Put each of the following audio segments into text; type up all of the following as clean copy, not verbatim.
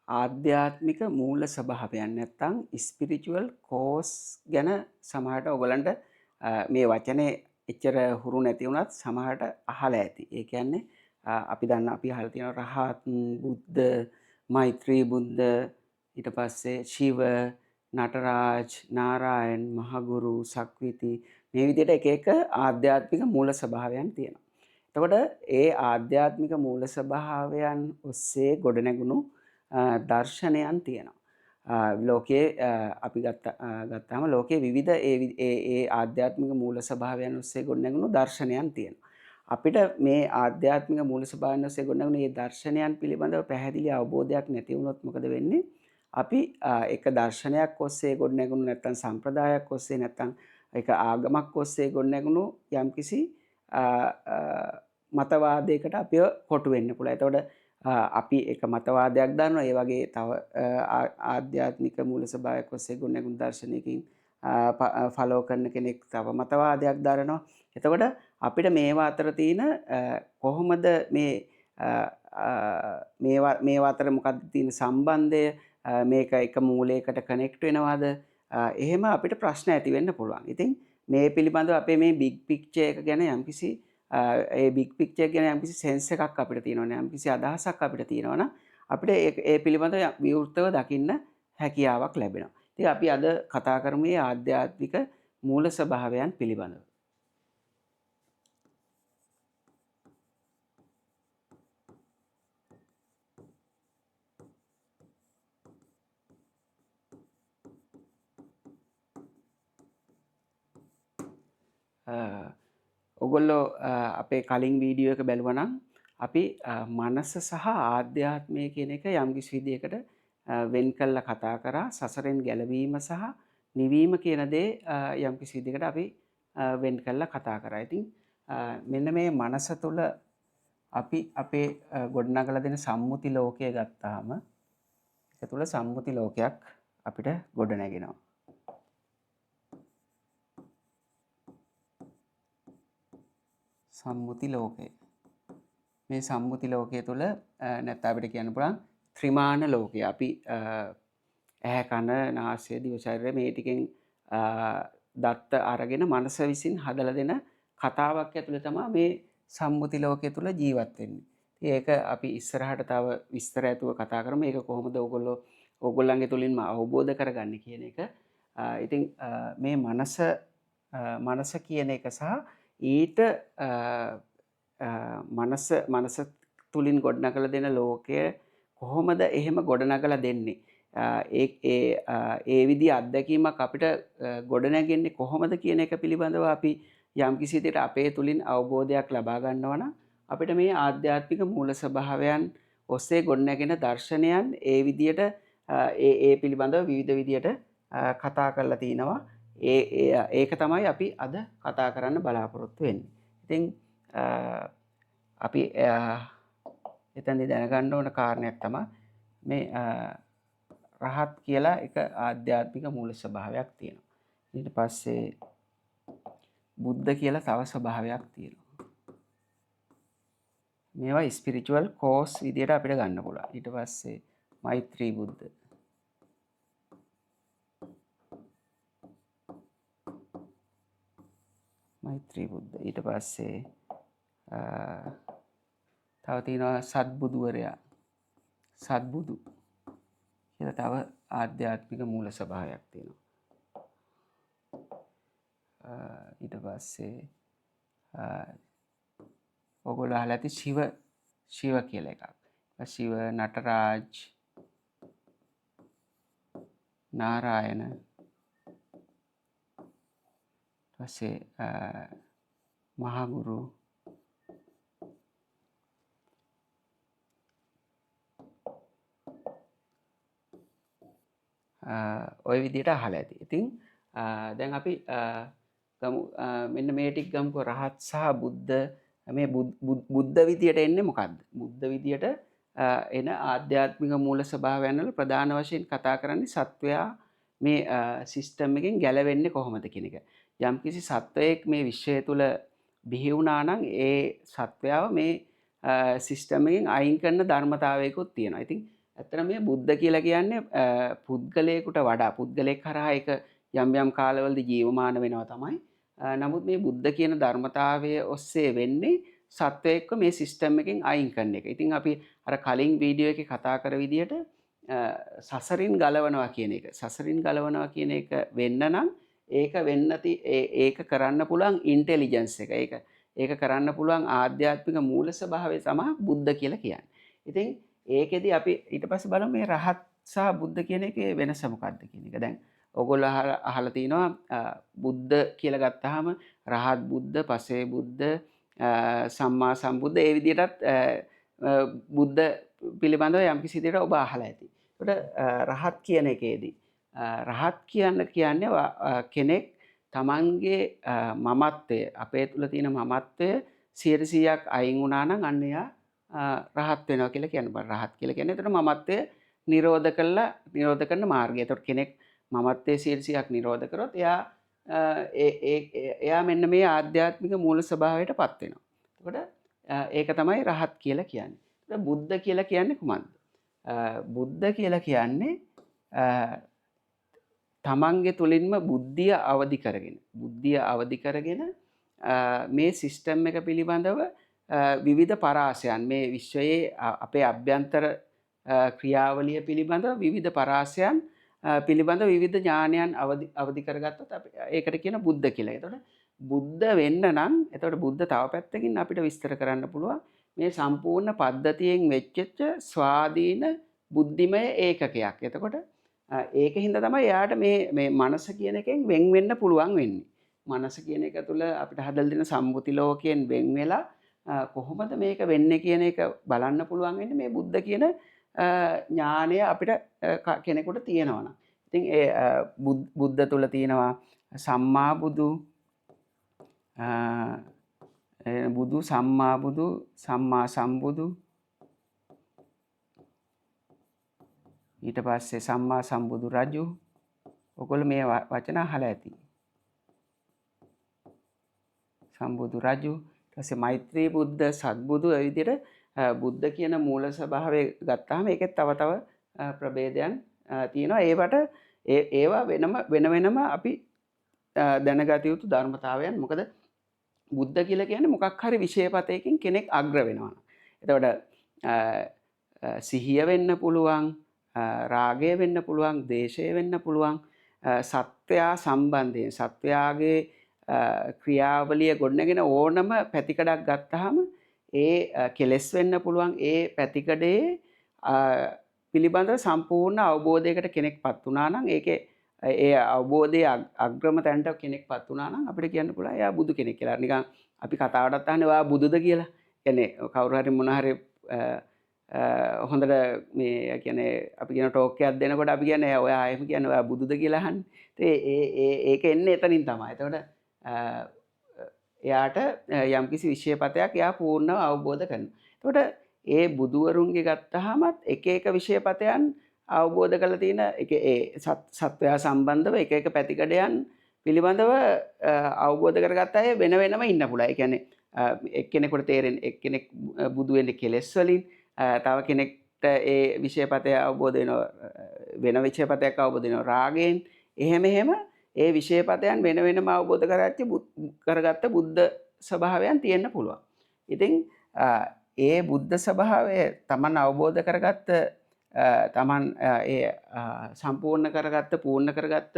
ආධ්‍යාත්මික මූල ස්වභාවයන් නැත්තම් ස්පිරිචුවල් කෝස් ගැන සමහරට ඔයගලන්ට මේ වචනේ එච්චර හුරු නැති වුණත් සමහරට අහලා ඇති. ඒ කියන්නේ අපි දන්න අපි අහලා තියෙනවා රහත්, බුද්ධ, මෛත්‍රී බුද්ධ, ඊට පස්සේ ශිව, නටරාජ්, නාරායන්, මහගුරු, සක්විති මේ විදිහට එක එක ආධ්‍යාත්මික මූල ස්වභාවයන් තියෙනවා. එතකොට ඒ ආධ්‍යාත්මික මූල ස්වභාවයන් ඔස්සේ ගොඩනැගුණු දර්ශනයන් තියෙනවා. ලෝකයේ අපි ගත්තාම ලෝකයේ විවිධ ඒ ඒ ආධ්‍යාත්මික මූල ස්වභාවයන් ඔස්සේ ගොඩනැගුණු දර්ශනයන් තියෙනවා. අපිට මේ ආධ්‍යාත්මික මූල ස්වභාවයන් ඔස්සේ ගොඩනැගුණු මේ දර්ශනයන් පිළිබඳව පැහැදිලි අවබෝධයක් නැති වුණොත් මොකද වෙන්නේ? අපි එක දර්ශනයක් ඔස්සේ ගොඩනැගුණු නැත්නම් සම්ප්‍රදායක් ඔස්සේ නැත්නම් එක ආගමක් ඔස්සේ ගොඩනැගුණු යම්කිසි මතවාදයකට අපිව කොටු වෙන්න පුළුවන්. එතකොට අපි එක මතවාදයක් දන්නවා. ඒ වගේ තව ආධ්‍යාත්මික මූල ස්වභාවයක් ඔස්සේ ගොඩනැගුණු දර්ශනයකින් ෆලෝ කරන කෙනෙක් තව මතවාදයක් දරනවා. එතකොට අපිට මේවා අතර තියෙන කොහොමද මේ මේවා අතර මොකද්ද තියෙන සම්බන්ධය, මේක එක මූලයකට කනෙක්ට් වෙනවද, එහෙම අපිට ප්‍රශ්න ඇති වෙන්න පුළුවන්. ඉතින් මේ පිළිබඳව අපේ මේ බිග් පික්චර් එක ගැන යම්කිසි ඒ බිග් පික්චර් එක ගැන යම්කිසි සෙන්ස් එකක් අපිට තියෙනවනේ, යම්කිසි අදහසක් අපිට තියෙනවනම් අපිට ඒ පිළිබඳව විවෘතව දකින්න හැකියාවක් ලැබෙනවා. ඉතින් අපි අද කතා කරමු මේ ආධ්‍යාත්මික මූල ස්වභාවයන් පිළිබඳව. ඔගොල්ලෝ අපේ කලින් වීඩියෝ එක බැලුවා නම් අපි මනස සහ ආධ්‍යාත්මය කියන එක යම්කිසි විදියකට වෙන් කරලා කතා කරා. සසරෙන් ගැලවීම සහ නිවීම කියන දේ යම්කිසි විදියකට අපි වෙන් කරලා කතා කරා. ඉතින් මෙන්න මේ මනස තුළ අපි අපේ ගොඩනගලා දෙන සම්මුති ලෝකය ගත්තාම ඒක තුළ සම්මුති ලෝකයක් අපිට ගොඩනැගෙනවා. සම්මුති ලෝකය. මේ සම්මුති ලෝකය තුළ නැත්නම් අපිට කියන්න පුළුවන් ත්‍රිමාන ලෝකය. අපි ඇහැ කන නාසය දිව ශරීරය මේ ටිකෙන් දත්ත අරගෙන මනස විසින් හදලා දෙන කතාවක් ඇතුළේ තමයි මේ සම්මුති ලෝකය තුළ ජීවත් වෙන්නේ. ඉතින් ඒක අපි ඉස්සරහට තව විස්තර ඇතුව කතා කරමු. ඒක කොහොමද ඕගොල්ලන්ගේ තුලින්ම අවබෝධ කරගන්නේ කියන එක. ඉතින් මේ මනස කියන එක සහ ඊට මනස තුලින් ගොඩනගලා දෙන ලෝකය කොහොමද එහෙම ගොඩනගලා දෙන්නේ? ඒ විදිහ අත්දැකීමක් අපිට ගොඩනැගෙන්නේ කොහොමද කියන එක පිළිබඳව අපි යම්කිසි විදිහට අපේ තුලින් අවබෝධයක් ලබා ගන්නවා නම් අපිට මේ ආධ්‍යාත්මික මූල ස්වභාවයන් ඔස්සේ ගොඩනැගෙන දර්ශනයන් ඒ විදිහට ඒ පිළිබඳව විවිධ විදිහට කතා කරලා තිනවා. ඒක තමයි අපි අද කතා කරන්න බලාපොරොත්තු වෙන්නේ. ඉතින් අපි එතෙන්දී දැනගන්න ඕන කාරණයක් තමයි මේ රහත් කියලා එක ආධ්‍යාත්මික මූල ස්වභාවයක් තියෙනවා. ඊට පස්සේ බුද්ධ කියලා තව ස්වභාවයක් තියෙනවා. මේවා ස්පිරිචුවල් කෝස් විදියට අපිට ගන්න පුළුවන්. ඊට පස්සේ මෛත්‍රී බුද්ධ, මෛත්‍රී බුද්ධ. ඊට පස්සේ තව තියෙනවා සත්බුදුවරයා, සත්බුදු කියලා තව ආධ්‍යාත්මික මූල ස්වභාවයක් තියෙනවා. ඊට පස්සේ ඔයගොල්ලෝ අහලා ඇති ශිව කියලා එකක්. ශිව, නටරාජ්, නාරායන, ඊට පස්සේ මහගුරු, ඔය විදිහට අහලා ඇති. ඉතින් දැන් අපි ගමු මෙන්න මේ ටික ගමුකෝ. රහත් සහ බුද්ධ. මේ බුද්ධ විදියට එන්නේ මොකද්ද? බුද්ධ විදියට එන ආධ්‍යාත්මික මූල ස්වභාවයන් වල ප්‍රධාන වශයෙන් කතා කරන්නේ සත්වයා මේ සිස්ටම් එකෙන් ගැලවෙන්නේ කොහොමද කියන එක. යම්කිසි සත්වයෙක් මේ විශ්වය තුල බිහි වුණා නම් ඒ සත්වයාව මේ සිස්ටම් එකෙන් අයින් කරන ධර්මතාවයකුත් තියෙනවා. ඉතින් ඇත්තටම මේ බුද්ධ කියලා කියන්නේ පුද්ගලයෙකුට වඩා පුද්ගලයෙක් හරහා ඒක යම් යම් කාලවලදී ජීවමාන වෙනවා තමයි. නමුත් මේ බුද්ධ කියන ධර්මතාවය ඔස්සේ වෙන්නේ සත්වයෙක්ව මේ සිස්ටම් එකෙන් අයින් කරන එක. ඉතින් අපි අර කලින් වීඩියෝ එකේ කතා කර විදියට සසරින් ගලවනවා කියන එක. සසරින් ගලවනවා කියන එක වෙන්න නම් ඒක වෙන්න ඒක කරන්න පුළුවන් ඉන්ටෙලිජන්ස් එක. ඒක කරන්න පුළුවන් ආධ්‍යාත්මික මූල ස්වභාවය තමයි බුද්ධ කියලා කියන්නේ. ඉතින් ඒකෙදි අපි ඊට පස්සේ බලමු මේ රහත් සහ බුද්ධ කියන එකේ වෙනස මොකක්ද කියන එක. දැන් ඔයගොල්ලෝ අහලා තිනවා බුද්ධ කියලා ගත්තාම රහත් බුද්ධ, පසේ බුද්ධ, සම්මා සම්බුද්ධ ඒ විදිහටත් බුද්ධ පිළිබඳව යම්කිසි විදිහට ඔබ අහලා ඇති. ඒකට රහත් කියන එකේදී රහත් කියන්නේ කෙනෙක් තමන්ගේ මමත්වය, අපේ තුල තියෙන මමත්වය 100%ක් අයින් වුණා නම් අන්න එයා රහත් වෙනවා කියලා කියන්න බෑ. රහත් කියලා කියන්නේ එතකොට මමත්වය නිරෝධ කළා, නිරෝධ කරන මාර්ගය. එතකොට කෙනෙක් මමත්වය 100%ක් නිරෝධ කරොත් එයා එයා මෙන්න මේ ආධ්‍යාත්මික මූල ස්වභාවයට පත් වෙනවා. එතකොට ඒක තමයි රහත් කියලා කියන්නේ. එතකොට බුද්ධ කියලා කියන්නේ කුමක්ද? බුද්ධ කියලා කියන්නේ තමන්ගේ තුලින්ම බුද්ධිය අවදි කරගෙන, බුද්ධිය අවදි කරගෙන මේ සිස්ටම් එක පිළිබඳව විවිධ පරාසයන්, මේ විශ්වයේ අපේ අභ්‍යන්තර ක්‍රියාවලිය පිළිබඳව විවිධ පරාසයන් පිළිබඳ විවිධ ඥානයන් අවදි කරගත්තොත් අපි ඒකට කියන බුද්ධ කියලා. එතකොට බුද්ධ වෙන්න නම්, එතකොට බුද්ධ තව පැත්තකින් අපිට විස්තර කරන්න පුළුවන් මේ සම්පූර්ණ පද්ධතියෙන් වෙච්ච ස්වාධීන බුද්ධිමය ඒකකයක්. එතකොට ඒක හින්දා තමයි එයාට මේ මනස කියන එකෙන් වෙන් වෙන්න පුළුවන් වෙන්නේ. මනස කියන එක තුළ අපිට හදලා දෙන සම්මුති ලෝකයෙන් වෙන් වෙලා කොහොමද මේක වෙන්නේ කියන එක බලන්න පුළුවන් වෙන්නේ මේ බුද්ධ කියන ඥානය අපිට කෙනෙකුට තියෙනවා නම්. ඉතින් ඒ බුද්ධ තුළ තියෙනවා සම්මා බුදු, බුදු, සම්මා බුදු, සම්මා සම්බුදු, ඊට පස්සේ සම්මා සම්බුදු රජු. ඔයගොල්ලෝ මේ වචන අහලා ඇති. සම්බුදු රජු, ඊට පස්සේ මෛත්‍රී බුද්ධ, සත්බුදු, ඔය විදිහට බුද්ධ කියන මූල ස්වභාවය ගත්තාම ඒකෙත් තව තව ප්‍රභේදයන් තියෙනවා. ඒවට ඒවා වෙන වෙනම අපි දැනගත යුතු ධර්මතාවයන්. මොකද බුද්ධ කියලා කියන්නේ මොකක් හරි විෂයපතයකින් කෙනෙක් අග්‍ර වෙනවා. එතකොට සිහිය වෙන්න පුළුවන්, රාගය වෙන්න පුළුවන්, ද්වේෂය වෙන්න පුළුවන්, සත්වයා සම්බන්ධයෙන් සත්වයාගේ ක්‍රියාවලිය ගොඩනගෙන ඕනම පැතිකඩක් ගත්තාම ඒ කෙලෙස් වෙන්න පුළුවන්. ඒ පැතිකඩේ පිළිබඳව සම්පූර්ණ අවබෝධයකට කෙනෙක් පත් වුණා නම්, ඒකේ ඒ අවබෝධයේ අග්‍රම තැනට කෙනෙක් පත් වුණා නම් අපිට කියන්න පුළුවන් එයා බුදු කෙනෙක් කියලා. නිකන් අපි කතාවටත් අහන්නේ ඔයා බුදුද කියලා. කවුරු හරි මොන හරි හොඳට මේ අපි කියන ටෝක් එකක් දෙනකොට අපි කියන්නේ ඔයා එහෙම කියන්නේ ඔයා බුදුද කියලා අහන්නේ. ඉතින් ඒක එන්නේ එතනින් තමයි. එතකොට එයාට යම්කිසි විෂයපතයක් එයා පූර්ණව අවබෝධ කරනවා. එතකොට ඒ බුදුවරුන්ගේ ගත්තහමත් එක එක විෂයපතයන් අවබෝධ කරලා තියෙන එක ඒ සත්වයා සම්බන්ධව එක එක පැතිකඩයන් පිළිබඳව අවබෝධ කරගත්ත අය වෙන වෙනම ඉන්න පුළුවන්. ඒ කියන්නේ එක්කෙනෙකුට තේරෙන්නේ එක්කෙනෙක් බුදු වෙන්නේ කෙලෙස් වලින්, තව කෙනෙක්ට ඒ විෂයපතය අවබෝධ වෙනවා, වෙන විෂයපතයක් අවබෝධ වෙනවා රාගයෙන්. එහෙම එහෙම ඒ විෂයපතයන් වෙන වෙනම අවබෝධ කරගත්ත බුද්ධ ස්වභාවයන් තියෙන්න පුළුවන්. ඉතින් ඒ බුද්ධ ස්වභාවය තමන් අවබෝධ කරගත්ත, තමන් ඒ සම්පූර්ණ කරගත්ත, පූර්ණ කරගත්ත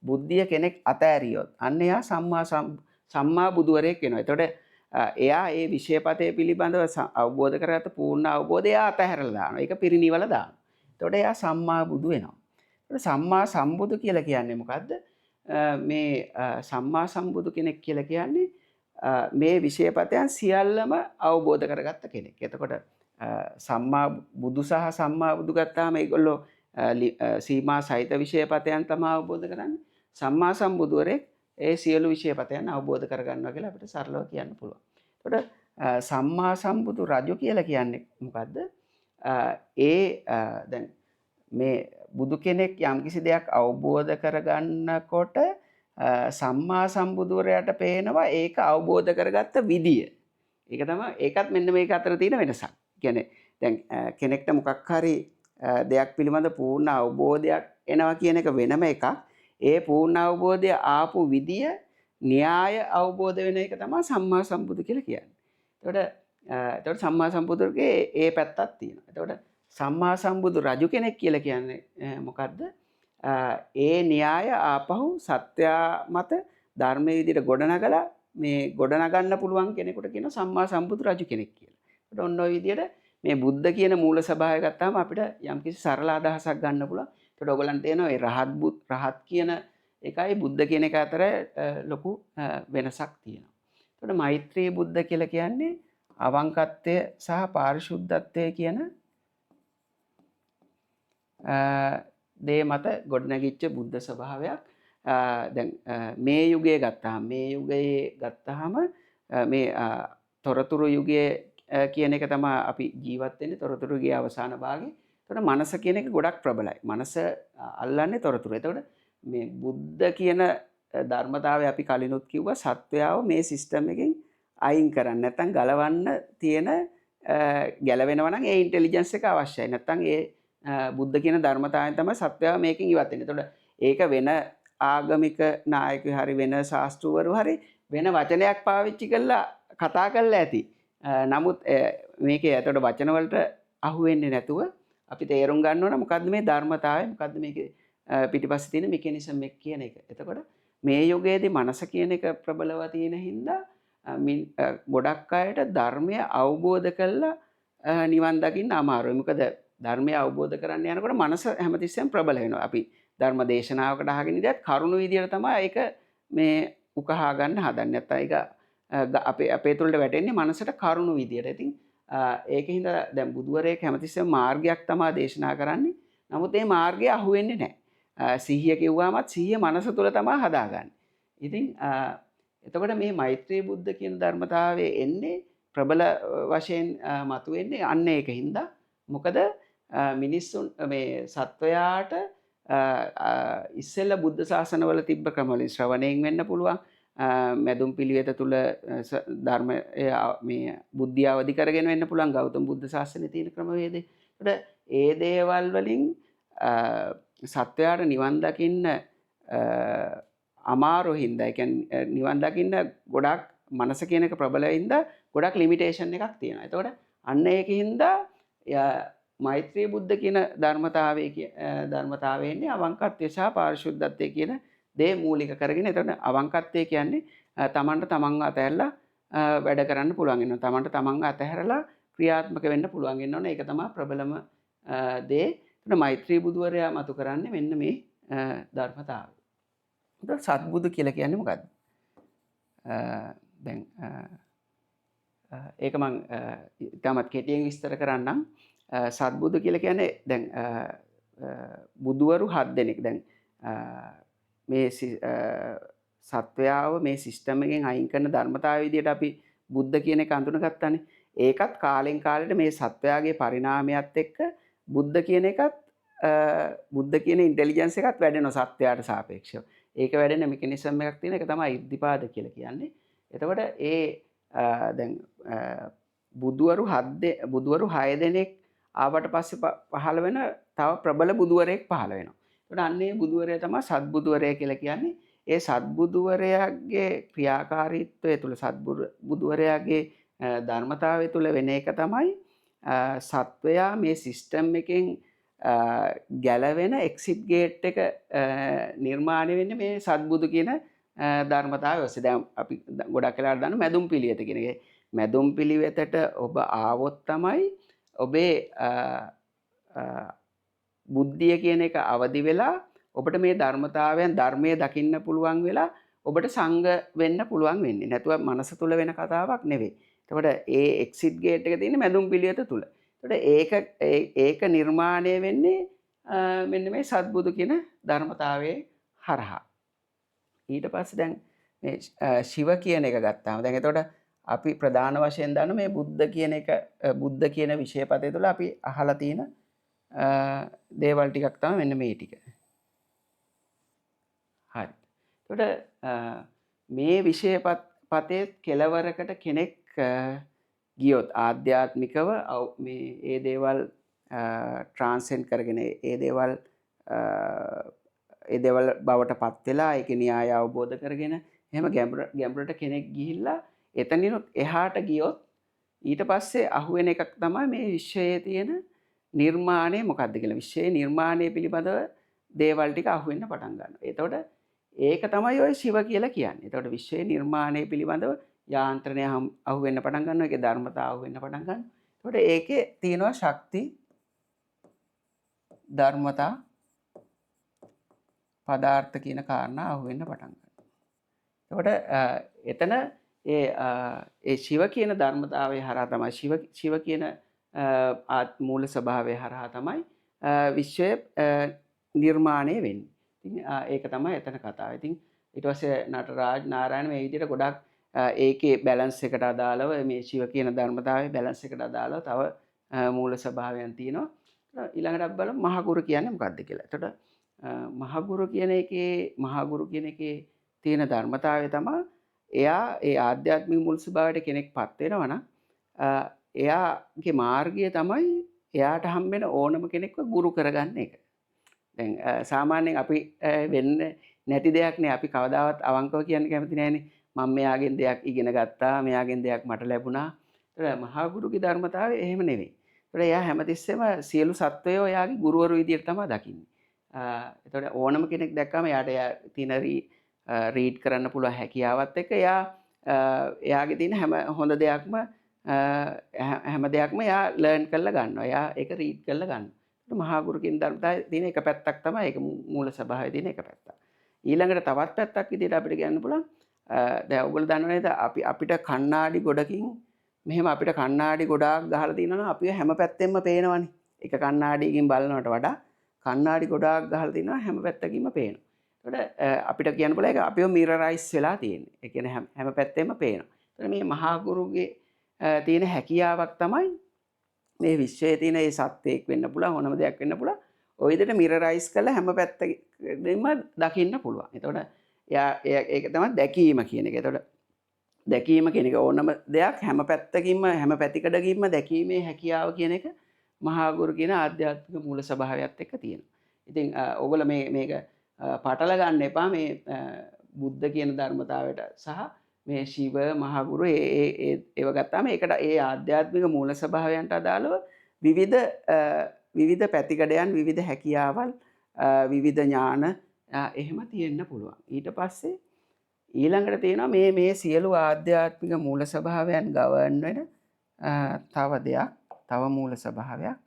බුද්ධිය කෙනෙක් අතෑරියොත් අන්න එයා සම්මා බුදුවරයෙක් වෙනවා. එතකොට එයා ඒ විෂයපතය පිළිබඳව අවබෝධ කරගත්ත පූර්ණ අවබෝධය එයා අතහැරලා දානවා. ඒක පිරිනිවලා දානවා. එතකොට එයා සම්මා බුදු වෙනවා. එතකොට සම්මා සම්බුදු කියලා කියන්නේ මොකද්ද? මේ සම්මා සම්බුදු කෙනෙක් කියලා කියන්නේ මේ විෂයපතයන් සියල්ලම අවබෝධ කරගත්ත කෙනෙක්. එතකොට සම්මා බුදු සහ සම්මා බුදු ගත්තාම ඒගොල්ලෝ සීමා සහිත විෂයපතයන් තමයි අවබෝධ කරන්නේ. සම්මා සම්බුදුවරයෙක් ඒ සියලු විෂයපතයන් අවබෝධ කරගන්නවා කියලා අපිට සරලව කියන්න පුළුවන්. එතකොට සම්මා සම්බුදු රජු කියලා කියන්නේ මොකද්ද? දැන් මේ බුදු කෙනෙක් යම්කිසි දෙයක් අවබෝධ කරගන්නකොට සම්මා සම්බුදුවරයාට පේනවා ඒක අවබෝධ කරගත්ත විදිය. ඒක තමයි, ඒකත් මෙන්න මේක අතර තියෙන වෙනසක්. දැන් කෙනෙක්ට මොකක් හරි දෙයක් පිළිබඳ පූර්ණ අවබෝධයක් එනවා කියන එක වෙනම එකක්. ඒ පූර්ණ අවබෝධය ආපු විදිය න්‍යාය අවබෝධ වෙන එක තමයි සම්මා සම්බුදු කියලා කියන්නේ. එතකොට සම්මා සම්බුදුගේ ඒ පැත්තක් තියෙනවා. එතකොට සම්මා සම්බුදු රජු කෙනෙක් කියලා කියන්නේ මොකද්ද? ඒ න්‍යාය ආපහු සත්‍යා මත ධර්මයේ විදිහට ගොඩනගලා මේ ගොඩනගන්න පුළුවන් කෙනෙකුට කියන සම්මා සම්බුදු රජු කෙනෙක් කියලා. එතකොට ඔන්න ඔය විදිහට මේ බුද්ධ කියන මූල ස්වභාවය ගත්තාම අපිට යම්කිසි සරල අදහසක් ගන්න පුළුවන්. එතකොට ඔයගොල්ලන්ට තේරෙනවා ඒ රහත් කියන එකයි බුද්ධ කියන එක අතර ලොකු වෙනසක් තියෙනවා. එතකොට මෛත්‍රී බුද්ධ කියලා කියන්නේ අවංකත්වය සහ පාරිශුද්ධත්වය කියන දේ මත ගොඩනැගිච්ච බුද්ධ ස්වභාවයක්. දැන් මේ යුගයේ ගත්තාම මේ තොරතුරු යුගයේ කියන එක තමයි අපි ජීවත් වෙන්නේ තොරතුරු යුගයේ අවසාන භාගයේ. එතකොට මනස කියන එක ගොඩක් ප්‍රබලයි. මනස අල්ලන්නේ තොරතුරු. එතකොට මේ බුද්ධ කියන ධර්මතාවය අපි කලිනුත් කිව්වා සත්වයාව මේ සිස්ටම් එකෙන් අයින් කරන්න නැත්නම් ගලවන්න තියෙන ගැලවෙනවා නම් ඒ ඉන්ටෙලිජන්ස් එක අවශ්‍යයි. නැත්නම් ඒ බුද්ධ කියන ධර්මතාවයෙන් තමයි සත්වයාව මේකෙන් ඉවත් වෙන්නේ. එතකොට ඒක වෙන ආගමික නායකයෝ හරි වෙන ශාස්ත්‍රවරු හරි වෙන වචනයක් පාවිච්චි කරලා කතා කරලා ඇති. නමුත් මේකේ එතකොට වචන වලට අහු වෙන්නේ නැතුව අපි තේරුම් ගන්න ඕන මොකද්ද මේ ධර්මතාවය, මොකද්ද මේකේ පිටිපස්සේ තියෙන මෙකැනිසම් එක කියන එක. එතකොට මේ යුගයේදී මනස කියන එක ප්‍රබලව තියෙන හින්දා ගොඩක් අයට ධර්මය අවබෝධ කරලා නිවන් දකින්න අමාරුයි. මොකද ධර්මය අවබෝධ කරන්න යනකොට මනස හැමතිස්සෙම ප්‍රබල වෙනවා. අපි ධර්ම දේශනාවකට අහගෙන ඉඳියත් කරුණු විදියට තමයි ඒක මේ උකහා ගන්න හදන්නේ. නැත්තම් ඒක අපේ තුළට වැටෙන්නේ මනසට කරුණු විදියට. ඉතින් ඒක හින්දා දැන් බුදුවරයෙක් හැමතිස්සෙම මාර්ගයක් තමයි දේශනා කරන්නේ. නමුත් ඒ මාර්ගය අහු වෙන්නේ නැහැ. සිහිය කිව්වාමත් සිහිය මනස තුළ තමයි හදාගන්නේ. ඉතින් එතකොට මේ මෛත්‍රී බුද්ධ කියන ධර්මතාවය එන්නේ ප්‍රබල වශයෙන් මතුවෙන්නේ අන්න ඒක හින්දා. මොකද මිනිස්සුන් මේ සත්වයාට ඉස්සෙල්ලා බුද්ධ ශාසනවල තිබ්බ ක්‍රම වලින් ශ්‍රවණයෙන් වෙන්න පුළුවන්, මැදුම් පිළිවෙත තුල ධර්ම මේ බුද්ධිය අවදි කරගෙන වෙන්න පුළුවන් ගෞතම බුද්ධ ශාසනයේ තියෙන ක්‍රමවේදය. ඒකට ඒ දේවල් වලින් සත්වයාට නිවන් දකින්න අමාරු හින්දා, ඒ කියන්නේ නිවන් දකින්න ගොඩක් මනස කියන එක ප්‍රබල හින්දා ගොඩක් ලිමිටේෂන් එකක් තියෙනවා. එතකොට අන්න ඒක හින්දා මෛත්‍රී බුද්ධ කියන ධර්මතාවය එන්නේ අවංකත්වය සහ පාරිශුද්ධත්වය කියන දේ මූලික කරගෙන. එතකොට අවංකත්වය කියන්නේ තමන්ට තමන්ව අතහැරලා වැඩ කරන්න පුළුවන් වෙනවා. තමන්ට තමන්ව අතහැරලා ක්‍රියාත්මක වෙන්න පුළුවන් වෙන්න ඕනේ. ඒක තමයි ප්‍රබලම දේ. එතකොට මෛත්‍රී බුදුවරයා මතු කරන්නේ මෙන්න මේ ධර්මතාවය. එතකොට සත්බුදු කියලා කියන්නේ මොකද්ද? දැන් ඒක මං ඉතාමත් කෙටියෙන් විස්තර කරන්නම්. සත්බුදු කියලා කියන්නේ දැන් බුදුවරු 7 දෙනෙක්. දැන් මේ සත්වයාව මේ සිස්ටම් එකෙන් අයින් කරන ධර්මතාවය විදියට අපි බුද්ධ කියන එක අඳුනගත්තානේ. ඒකත් කාලෙන් කාලෙට මේ සත්වයාගේ පරිණාමයත් එක්ක බුද්ධ කියන එකත් බුද්ධ කියන ඉන්ටෙලිජන්ස් එකත් වැඩෙනවා සත්වයාට සාපේක්ෂව. ඒක වැඩෙන මෙකැනිසම් එකක් තියෙන එක තමයි ඉර්ධිපාද කියලා කියන්නේ. එතකොට ඒ දැන් බුදුවරු 6 දෙනෙක් ආවට පස්සේ පහළ වෙන තව ප්‍රබල බුදුවරයෙක් පහළ වෙනවා. එතකොට අන්න ඒ බුදුවරයා තමයි සත්බුදුවරයා කියලා කියන්නේ. ඒ සත්බුදුවරයාගේ ක්‍රියාකාරීත්වය තුළ සත්බුදුවරයාගේ ධර්මතාවය තුළ වෙන එක තමයි සත්වයා මේ සිස්ටම් එකෙන් ගැලවෙන එක්සිට් ගේට් එක නිර්මාණය වෙන්නේ මේ සත්බුදු කියන ධර්මතාවය ඔස්සේ. දැන් අපි ගොඩක් වෙලාවට දන්න මැදුම් පිළිවෙත කියන එක. මැදුම් පිළිවෙතට ඔබ ආවොත් තමයි ඔබේ බුද්ධිය කියන එක අවදි වෙලා ඔබට මේ ධර්මතාවයන් ධර්මයේ දකින්න පුළුවන් වෙලා ඔබට සංග වෙන්න පුළුවන් වෙන්නේ. නැතුව මනස තුල වෙන කතාවක් නෙවෙයි. එතකොට ඒ එක්සිට් ගේට් එක තියෙන්නේ මැදුම් පිළිවෙත තුල. එතකොට ඒක නිර්මාණය වෙන්නේ මෙන්න මේ සත්බුදු කියන ධර්මතාවයේ හරහා. ඊට පස්සේ දැන් මේ ශිව කියන එක ගත්තාම දැන් එතකොට අපි ප්‍රධාන වශයෙන් දන්න මේ බුද්ධ කියන එක, බුද්ධ කියන විෂයපතය තුළ අපි අහලා තියෙන දේවල් ටිකක් තමයි මෙන්න මේ ටික. හරි. එතකොට මේ විෂයපතේ කෙලවරකට කෙනෙක් ගියොත් ආධ්‍යාත්මිකව මේ ඒ දේවල් ට්‍රාන්සෙන්ඩ් කරගෙන ඒ දේවල් ඒ දේවල් බවට පත් වෙලා ඒකේ න්‍යාය අවබෝධ කරගෙන එහෙම ගැඹුරට කෙනෙක් ගිහිල්ලා එතනිනුත් එහාට ගියොත් ඊට පස්සේ අහුවෙන එකක් තමයි මේ විශ්වයේ තියෙන නිර්මාණය මොකද්ද කියලා. විශ්වයේ නිර්මාණය පිළිබඳව දේවල් ටික අහුවෙන්න පටන් ගන්නවා. එතකොට ඒක තමයි ඔය ශිව කියලා කියන්නේ. එතකොට විශ්වයේ නිර්මාණය පිළිබඳව යාන්ත්‍රණය අහුවෙන්න පටන් ගන්නවා. ඒකේ ධර්මතාව අහුවෙන්න පටන් ගන්නවා. එතකොට ඒකේ තියෙනවා ශක්ති, ධර්මතා, පදාර්ථ කියන කාරණා අහුවෙන්න පටන් ගන්නවා. එතකොට එතන ඒ ඒ ශිව කියන ධර්මතාවය හරහා තමයි ශිව කියන මූල ස්වභාවය හරහා තමයි විශ්වය නිර්මාණය වෙන්නේ. ඉතින් ඒක තමයි එතන කතාව. ඉතින් ඊට පස්සේ නටරාජ් නාරායන මේ විදිහට ගොඩක් ඒකේ බැලන්ස් එකට අදාළව මේ ශිව කියන ධර්මතාවයේ බැලන්ස් එකට අදාළව තව මූල ස්වභාවයන් තියෙනවා. ඊළඟට අපි බලමු මහගුරු කියන්නේ මොකක්ද කියලා. එතකොට මහගුරු කියන එකේ මහගුරු කියන එකේ තියෙන ධර්මතාවය තමයි එයා ඒ ආධ්‍යාත්මික මුල් ස්වභාවයට කෙනෙක් පත් වෙනවා නම් එයාගේ මාර්ගය තමයි එයාට හම්බෙන ඕනම කෙනෙක්ව ගුරු කරගන්න එක. දැන් සාමාන්‍යයෙන් අපි වෙන්නේ නැති දෙයක් නේ. අපි කවදාවත් අවංකව කියන්න කැමති නෑනේ. මම මෙයාගෙන් දෙයක් ඉගෙන ගත්තා, මෙයාගෙන් දෙයක් මට ලැබුණා. ඒතර මහා ගුරුගේ ධර්මතාවය එහෙම නෙවෙයි. ඒතර එයා හැමතිස්සෙම සියලු සත්වයෝ එයාගේ ගුරුවරු විදියට තමයි දකින්නේ. ඒතකොට ඕනම කෙනෙක් දැක්කම එයාට එයා තියෙන රීඩ් කරන්න පුළුවන් හැකියාවත් එක්ක එයා එයාගේ තියෙන හැම හොඳ දෙයක්ම හැම දෙයක්ම එයා ලර්න් කරලා ගන්නවා. එයා ඒක රීඩ් කරලා ගන්නවා. මහා ගුරු කියන ධර්මතාවයේ තියෙන එක පැත්තක් තමයි ඒක මූල ස්වභාවයේ තියෙන එක පැත්තක්. ඊළඟට තවත් පැත්තක් විදිහට අපිට කියන්න පුළුවන් දැන් ඔයගොල්ලෝ දන්නව නේද අපිට කණ්ණාඩි ගොඩකින් මෙහෙම අපිට කණ්ණාඩි ගොඩාක් ගහලා තියෙනවා නම් අපිව හැම පැත්තෙම පේනවනේ. එක කණ්ණාඩියකින් බලනවට වඩා කණ්ණාඩි ගොඩාක් ගහලා තියෙනවා හැම පැත්තකින්ම පේනවා. එතකොට අපිට කියන්න පුළුවන් ඒක අපිව මිරරයිස් වෙලා තියෙන්නේ. ඒ කියන්නේ හැම පැත්තෙම පේනවා. එතකොට මේ මහා ගුරුගේ තියෙන හැකියාවක් තමයි මේ විශ්වයේ තියෙන ඒ සත්‍යයක් වෙන්න පුළුවන් ඕනම දෙයක් වෙන්න පුළුවන්. ඔය විදිහට මිරරයිස් කරලා හැම පැත්තකින්ම දකින්න පුළුවන්. එතකොට එයා ඒක තමයි දැකීම කියන එක. එතකොට දැකීම කියන එක ඕනම දෙයක් හැම පැත්තකින්ම හැම පැතිකඩකින්ම දැකීමේ හැකියාව කියන එක මහා ගුරු කියන ආධ්‍යාත්මික මූල ස්වභාවයත් එක්ක තියෙනවා. ඉතින් ඔයගොල්ලෝ මේක පටල ගන්න එපා මේ බුද්ධ කියන ධර්මතාවයට සහ මේ ශිව මහා ගුරු ඒ ඒ ඒ ඒව ගත්තාම ඒකට ඒ ආධ්‍යාත්මික මූල ස්වභාවයන්ට අදාළව විවිධ විවිධ පැතිකඩයන් විවිධ හැකියාවල් විවිධ ඥාන එහෙම තියෙන්න පුළුවන්. ඊට පස්සේ ඊළඟට තියෙනවා මේ සියලු ආධ්‍යාත්මික මූල ස්වභාවයන් ගවර්න් වෙන තව දෙයක්, තව මූල ස්වභාවයක්.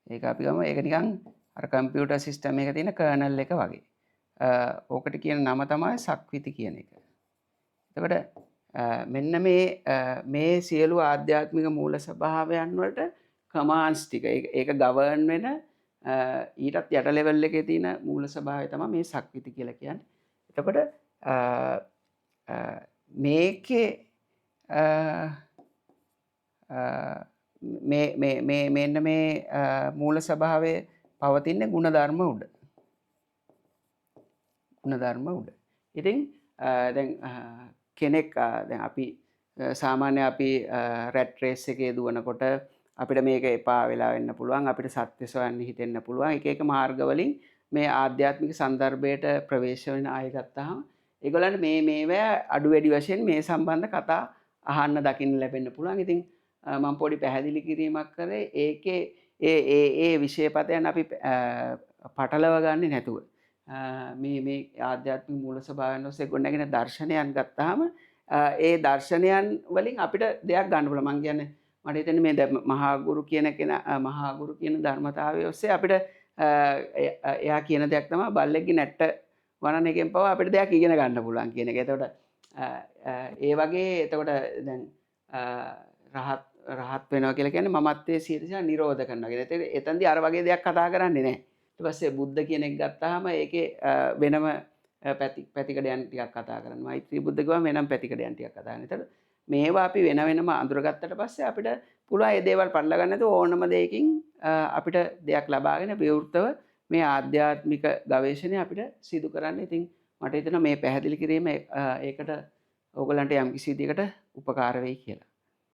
ඒක අපි ගමු. ඒක නිකන් අර කම්පියුටර් සිස්ටම් එක තියෙන කර්නල් එක වගේ. ඕකට කියන නම තමයි සක්විති කියන එක. එතකොට මෙන්න මේ සියලු ආධ්‍යාත්මික මූල ස්වභාවයන් වලට කමාන්ඩ්ස් ටික, ඒක ගවර්න් වෙන ඊටත් යට ලෙවල් එකේ තියෙන මූල ස්වභාවය තමයි මේ සක්විති කියලා කියන්නේ. එතකොට මේකේ මේ, මේ, මේ, මෙන්න මේ මූල ස්වභාවය පවතින්නේ ගුණධර්ම උඩ. ගුණධර්ම උඩ. ඉතින් දැන් කෙනෙක් දැන් අපි සාමාන්‍ය අපි රැට් රේස් එකේ දුවනකොට අපිට මේක එපා වෙලා වෙන්න පුළුවන්, අපිට සත්‍ය සොයන්න හිතෙන්න පුළුවන්. එක එක මාර්ගවලින් මේ ආධ්‍යාත්මික සන්දර්භයට ප්‍රවේශ වෙන අය ගත්තාම ඒගොල්ලන්ට මේවා අඩු වැඩි වශයෙන් මේ සම්බන්ධ කතා අහන්න දකින්න ලැබෙන්න පුළුවන්. ඉතින් මම පොඩි පැහැදිලි කිරීමක් කරේ. ඒකේ ඒ ඒ විෂයපතයන් අපි පටලව ගන්නේ නැතුව මේ ආධ්‍යාත්මික මූල ස්වභාවයන් ඔස්සේ ගොඩනැගෙන දර්ශනයන් ගත්තාම ඒ දර්ශනයන් වලින් අපිට දෙයක් ගන්න පුළුවන්. මං කියන්නේ මට හිතෙන්නේ මේ දැන් මහා ගුරු කියන කෙනා, මහා ගුරු කියන ධර්මතාවය ඔස්සේ අපිට එයා කියන දෙයක් තමයි බල්ලෙක්ගේ නැට්ට වනන එකෙන් පවා අපිට දෙයක් ඉගෙන ගන්න පුළුවන් කියන එක. එතකොට ඒ වගේ එතකොට දැන් රහත් වෙනවා කියලා කියන්නේ මමත්වයේ සියලු දේ නිරෝධ කරනවා කියන. එතකොට එතනදී අර වගේ දෙයක් කතා කරන්නේ නැහැ. ඊට පස්සේ බුද්ධ කියන එක ගත්තාම ඒකේ වෙනම පැතිකඩයන් ටිකක් කතා කරනවා. මෛත්‍රී බුද්ධ කිව්වම වෙනම පැතිකඩයන් ටිකක් කතා කරනවා. එතකොට මේවා අපි වෙන වෙනම අඳුරගත්තට පස්සේ අපිට පුළුවන් ඒ දේවල් පටල ගන්න නැතුව ඕනම දෙයකින් අපිට දෙයක් ලබාගෙන විවෘතව මේ ආධ්‍යාත්මික ගවේෂණය අපිට සිදු කරන්න. ඉතින් මට හිතෙනවා මේ පැහැදිලි කිරීම ඒකට ඕගොල්ලන්ට යම්කිසි විදිහකට උපකාර වෙයි කියලා.